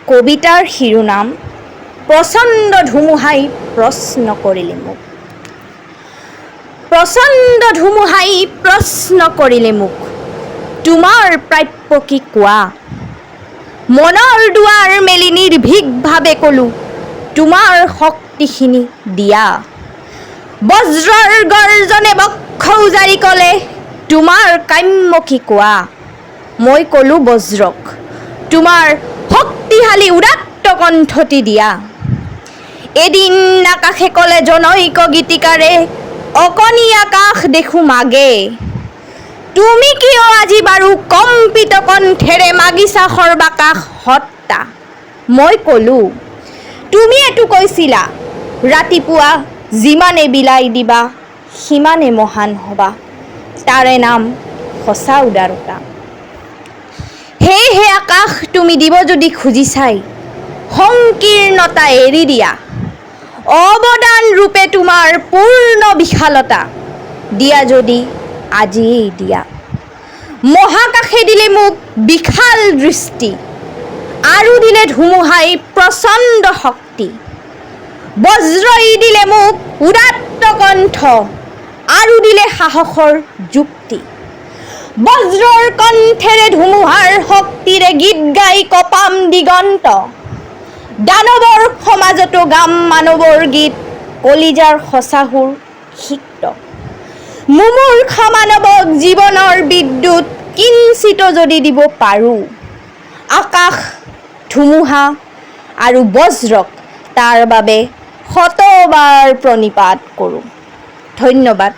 কবিতাৰ শিৰোনাম, প্ৰচণ্ড ধুমুহাই প্ৰশ্ন কৰিলে মোক। প্ৰচণ্ড ধুমুহাই প্ৰশ্ন কৰিলে মোক, তোমাৰ প্ৰাপ্য কি কোৱা? মনৰ দুৱাৰ মেলি নিৰ্ভীকভাৱে ক'লো, তোমাৰ শক্তিখিনি দিয়া। বজ্ৰৰ গৰ্জনে বক্ষ উজাৰি ক'লে, তোমাৰ কাম্য কি কোৱা? মই ক'লো বজ্ৰক, তোমাৰ শক্তিশালী উদাত্ত কণ্ঠটি দিয়া। এদিন আকাশে ক'লে জনৈক গীতিকাৰে, অকণি আকাশ দেখো মাগে, তুমি কিয় আজি বাৰু কম্পিত কণ্ঠেৰে মাগিছা সৰ্বাকাশ সত্তা? মই ক'লো, তুমি এইটো কৈছিলা, ৰাতিপুৱা যিমানে বিলাই দিবা সিমানে মহান হ'বা, তাৰে নাম সঁচা উদাৰতা। সেয়েহে আকাশ, তুমি দিব যদি খুজিছাই, সংকীৰ্ণতা এৰি দিয়া। অৱদান ৰূপে তোমাৰ পূৰ্ণ বিশালতা দিয়া যদি আজিয়েই দিয়া। মহাকাশে দিলে মোক বিশাল দৃষ্টি আৰু দিলে ধুমুহাই প্ৰচণ্ড শক্তি। বজ্ৰই দিলে মোক উদাত্ত কণ্ঠ আৰু দিলে সাহসৰ যুক্তি। বজ্ৰৰ কণ্ঠেৰে, ধুমুহাৰ শক্তিৰে গীত গাই কঁপাম দিগন্ত। দানৱৰ সমাজতো গাম মানৱৰ গীত, কলিজাৰ সঁচা সুৰ সিক্ত। মুমূৰ্ষ মানৱক জীৱনৰ বিদ্যুৎ কিঞ্চিত যদি দিব পাৰোঁ, আকাশ, ধুমুহা আৰু বজ্ৰক তাৰ বাবে শতবাৰ প্ৰণিপাত কৰোঁ। ধন্যবাদ।